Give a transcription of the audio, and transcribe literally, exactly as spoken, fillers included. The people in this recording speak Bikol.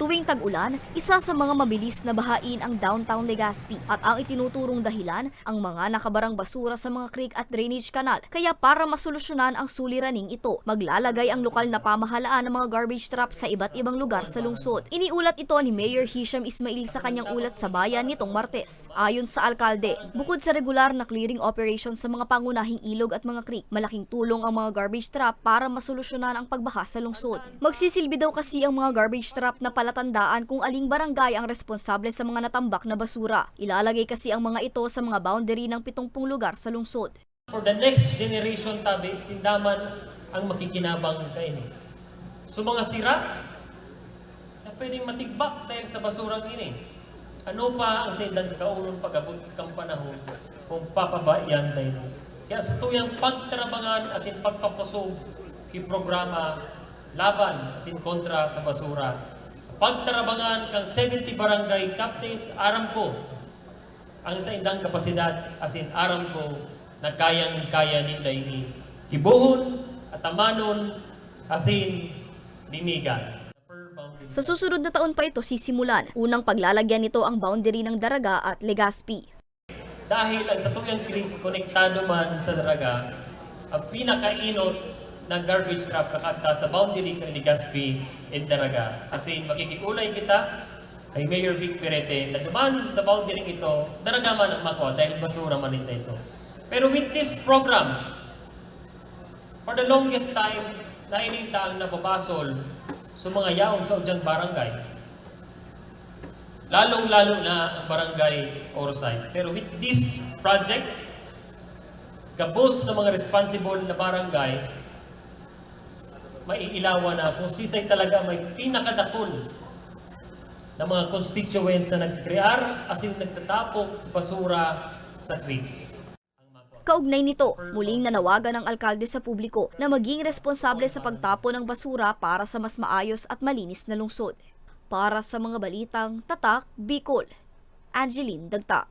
Tuwing tag-ulan, isa sa mga mabilis na bahain ang downtown Legazpi at ang itinuturong dahilan ang mga nakabarang basura sa mga creek at drainage canal. Kaya para masolusyonan ang suliraning ito, maglalagay ang lokal na pamahalaan ng mga garbage trap sa iba't ibang lugar sa lungsod. Iniulat ito ni Mayor Hisham Ismail sa kanyang ulat sa bayan nitong Martes. Ayon sa alkalde, bukod sa regular na clearing operation sa mga pangunahing ilog at mga creek, malaking tulong ang mga garbage trap para masolusyonan ang pagbaha sa lungsod. Magsisilbi daw kasi ang mga garbage trap na palatandaan kung aling barangay ang responsable sa mga natambak na basura. Ilalagay kasi ang mga ito sa mga boundary ng pitong pung lugar sa lungsod. For the next generation, tabi, sinda man ang makikinabang kaini. So, mga sira na pwedeng matigbak dahil sa basurang ini. Ano pa ang saindang kakaunon pag-abot kan panahon kung papabayaan ta ini? Kaya sa tuyang pagtarabangan asin pagpakosog ki programa laban asin kontra sa basura, sa pagtarabangan kan seventy barangay captains, aram ko ang saindang kapasidad asin aram ko na kayang-kaya ninda ini gibohon, atamanon, asin dinigan. Sa susunod na taon pa ito sisimulan. Unang paglalagyan nito ang boundary ng Daraga at Legazpi. Dahil ang Satuyang Creek konektado man sa Daraga, ang pinakainot na garbage trap kakanta sa boundary kan Legazpi and Daraga. As in, makikiulay kita kay Mayor Vic Perete na duman sa boundary ito, Daraga man ang makwa dahil basura man ito. Pero with this program, for the longest time, nailing ta ang nababasol sa mga yaon sa udyang barangay. Lalong-lalo na ang barangay Orsay. Pero with this project, gabos sa mga responsible na barangay, maiilawan na kung sisay talaga may pinakadakul na mga constituents na nagkikrear asin nagtatapok basura sa creeks. Kaugnay nito, muling nanawagan ang alkalde sa publiko na maging responsable sa pagtapon ng basura para sa mas maayos at malinis na lungsod. Para sa mga balitang Tatak Bicol, Angeline Dagta.